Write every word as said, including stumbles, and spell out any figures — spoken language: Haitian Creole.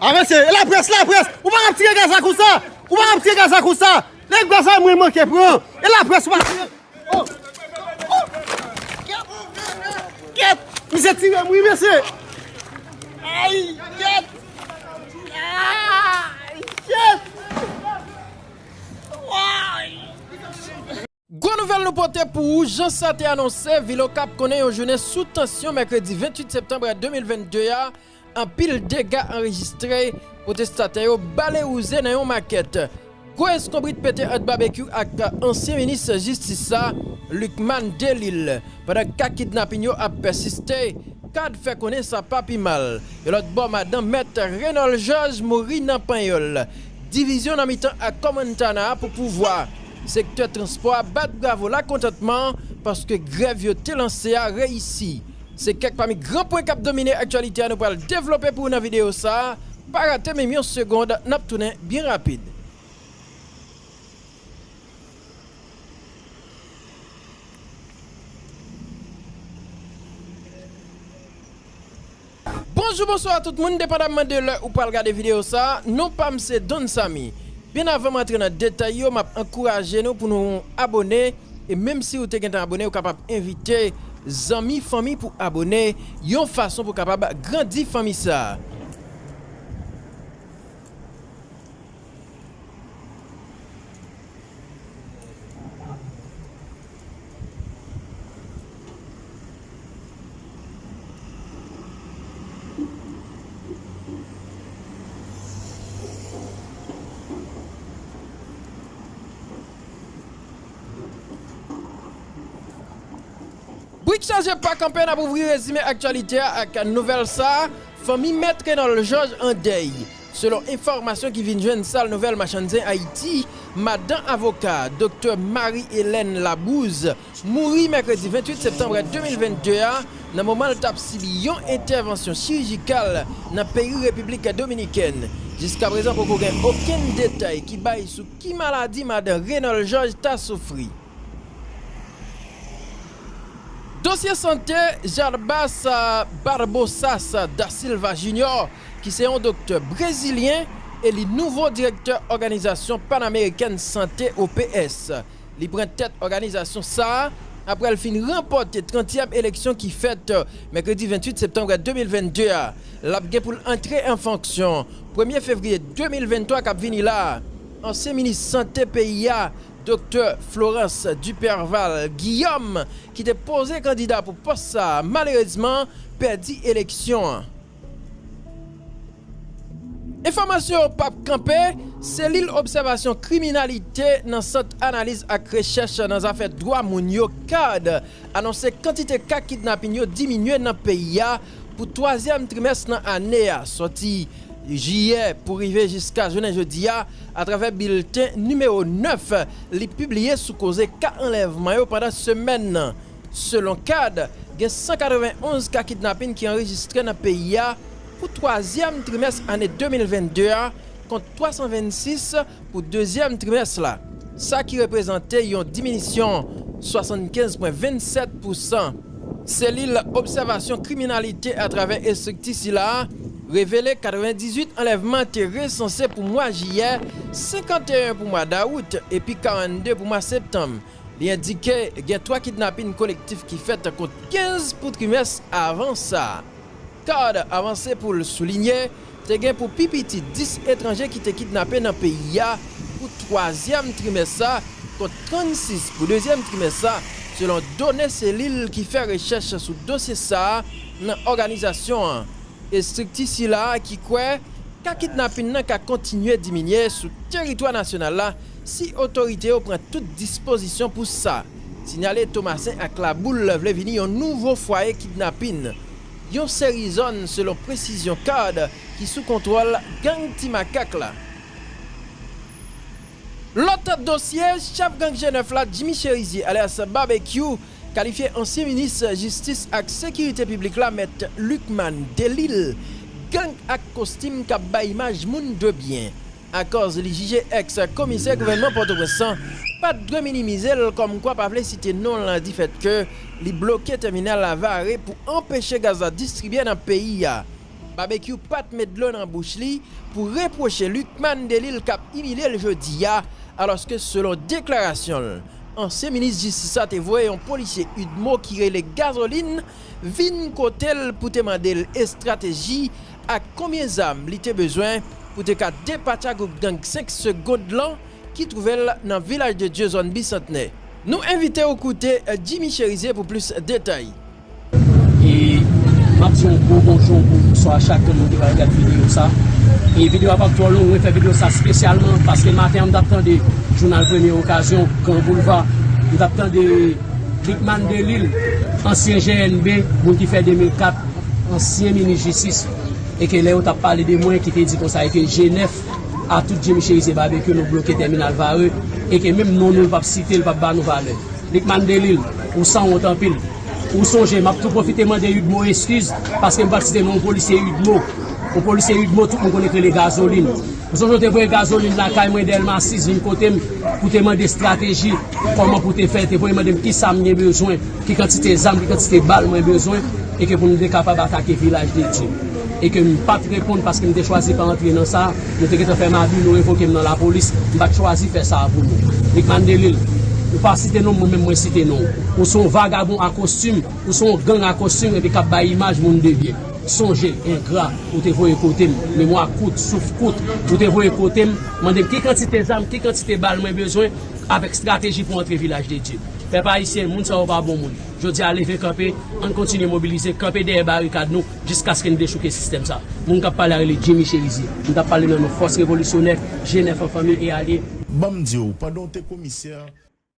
Avanse, e laprès, laprès! Ou pa kab tire gaz la konsa! Ou pa kab tire gaz la konsa! Lè gaz la mwen manke pran! E laprès ou pa tire! Oh! Oh! Kèt! Kèt! Misye tire m wi, mesye! Ay! Kèt! Ay! Kèt! Ay! Gwo nouvèl nou pote pou ou, jan sa te anonse, vil Okap konnen yon jounen sou tansyon mèkredi venntuit septanm de mil vennde a. Anpil dega anrejistre, pwotestatè yo bale wouze nan yon makèt. Gwo eskonbrit pete ant Babekyou ak ansyen minis jistis la, Lucmane Delille. Pandan ka kidnapin yo ap pèsiste, kad fè konnen sa pa pi mal. Yon lòt bò, madanm mèt Renold Georges mouri nan panyòl. Divizyon nan mitan ak kò Montana a pou pouvwa. Sektè transpò a bat bravo lakontantman paske grèv yo te lanse a reyisi. Se kèk pami gran pwen k ap domine aktyalite a nou pral devlope pou ou nan videyo sa a. Pa rate menm yon segond, n ap tounen byen rapid. Bonjou, bonswa tout moun, depandamman de lè ou pral gade videyo sa a, non pa m se Don Samy. Byen avan m antre nan detay yo, m ap ankouraje nou pou nou abòne, e menm si ou te gentan abòne, ou kapab envite zanmi, fanmi pou abòne, yon fason pou kapab grandi fanmi sa a. Brik chaje pa kanpe, n ap ouvri rezime aktyalite a ak nouvèl sa a, fanmi Mèt Renold Georges an dèy. Selon enfòmasyon ki vin jwenn sal nouvèl Machann Zen Ayiti, madan avoka, Doktè Marie Hélène Labouze, mouri mèkredi venntuit septanm de mil vennde a, nan moman l t ap sibi yon entèvansyon chirijikal nan peyi Repiblik Dominikèn. Jiskaprezan, poko gen okenn detay ki bay sou ki maladi madan Renold Georges ta soufri. Dosye sante Jarbas Barbosas da Silva Junior, ki se yon doktè brezilyen, eli nouvo direktè Òganizasyon Panamerikèn Sante, O P S. Li pran tèt òganizasyon sa a apre l fin ranpòte trantyèm eleksyon ki fèt mèkredi venntuit septanm de mil vennde a. L ap gen pou l antre an fonksyon premye fevriye de mil venntwa k ap vini la a. Ansyen minis sante peyi a, Doktè Florence Duperval Guillaume, ki te poze kandida pou pòs sa a, malerezman pèdi eleksyon an. Enfòmasyon yo p ap kanpe, selil obsèvasyon kriminalite nan Sant Analiz ak Rechèch nan Zafè Dwa Moun yo, card, anonse kantite ka kidnapin yo diminye nan peyi a pou twazyèm trimès nan ane a, sòti jiyè pou rive jiska jounen jodi a, atravè bilten nimewo nèf li pibliye sou koze ka anlèvman yo pandan semèn nan. Selon card, gen san katrevenonz ka kidnapin ki anrejistre nan peyi a pou twazyèm trimès ane de mil vennde a, kont twa san vennsis pou dezyèm trimès la, sa ki reprezante yon diminisyon swasannkenz pwen vennsèt pousan. Selil obsèvasyon kriminalite atravè estrikti sila a revele katrevendizuit anlèvman te resanse pou mwa jiyè, senkanteyen pou mwa dawout epi karannde pou mwa septanm. Li endike gen twa kidnapin kolektif ki fèt kont kenz pou trimès avan sa a. Card avanse pou l soulinye, te gen pou pi piti dis etranje ki te kidnape nan peyi a pou twazyèm trimès sa, kont trannsis pou dezyèm trimès sa, selon done selil ki fè rechèch sou dosye sa a nan òganizasyon an. Estrikti sila a ki kwè ka kidnapin nan ka kontinye diminye sou teritwa nasyonal la si otorite yo pran tout dispozisyon pou sa. Sinyale Tomasen ak Laboul vle vini yon nouvo fwaye kidnapin. Yon seri zòn, selon presizyon card, ki sou kontwòl gang Ti Makak la. Lòt dosye, chèf gang G nèf la, Jimmy Chérizier, alyas Babekyou, kalifye ansyen minis jistis ak sekirite piblik la, mèt Lucmane Delille, gang ak kostim k ap bay imaj moun de byen. Akòz li jije èks komisè gouvènman Pòtoprens lan pa t dwe minimize l, kòmkwa pa vle site non l, difèt ke li bloke tèminal Lavarré pou anpeche gaz la distribye nan peyi a. Babekyou pa t met dlo nan bouch li pou repwoche Lucmane Delille k ap imilye l jodi a, alòske selon deklarasyon l, ansyen minis jistis la te voye yon polisye UDMO ki rele Gazolin vin kote l pou te mande l estrateji ak konbyen zam li te bezwen pou te ka depatcha gwoup gang senk Segond lan ki twouve l nan Vilaj de Dye, zòn Bisantnè. Nou envite w koute Jimmy Chérizier pou plis detay. E m ap di yon gwo bonjou, yon gwo bonswa a chak moun ki pral gad videyo sa. E videyo a p ap twò long, mwen fè videyo sa espesyalman paske maten an m t ap tande jounal Premye Okazyon, Gran Boulva, m t ap tande Lucmane Delille, ansyen G N B, moun ki fè de mil kat, ansyen minis jistis, e ke lè yo t ap pale de mwen ki te di konsa e ke G nèf a tout Jimmy Chérizier Babekyou nou bloke tèminal Varreux, e ke menm non nou l p ap site, l p ap ba nou valè. Lucmane Delille, ou sanwont anpil. Ou sonje, m ap tou pwofite mande UDMO eskiz paske m pa t site non yon polisye UDMO. Yon polisye UDMO, tout moun konnen k rele Gazolin. Ou sonje w te voye Gazolin lakay mwen, Dèlma sis, vin kote m pou te mande estrateji, kòman pou te fè, te voye mande m kisa m gen bezwen, ki kantite zam, ki kantite bal mwen bezwen, e ke pou nou te kapab atake Vilaj de Dye. E ke m pa t reponn paske m te chwazi pa antre nan sa, nou te gentan fè m abi, nou revoke m nan lapolis, m pa t chwazi fè sa a pou nou. Lucmane Delille, ou pa site non m, mwen menm mwen site non w. Ou se yon vagabon a kostim, ou se yon gang a kostim epi k ap bay imaj moun de byen. Sonje, engra, ou te voye kote m, memwa kout, souf kout, ou te voye kote m, mande m ki kantite zam, ki kantite bal mwen bezwen avèk estrateji pou antre Vilaj de Dye. Pèp ayisyen, moun sa yo pa bon moun. Jodi a leve kanpe, ann kontinye mobilize, kanpe dèyè barikad nou jiskaske n dechouke sistèm sa. Moun k ap pale a rele Jimmy Chérizier. M t ap pale nan non fòs revolisyonè, G nèf an fanmi e alye. Ban m di w, pandan w te komisè,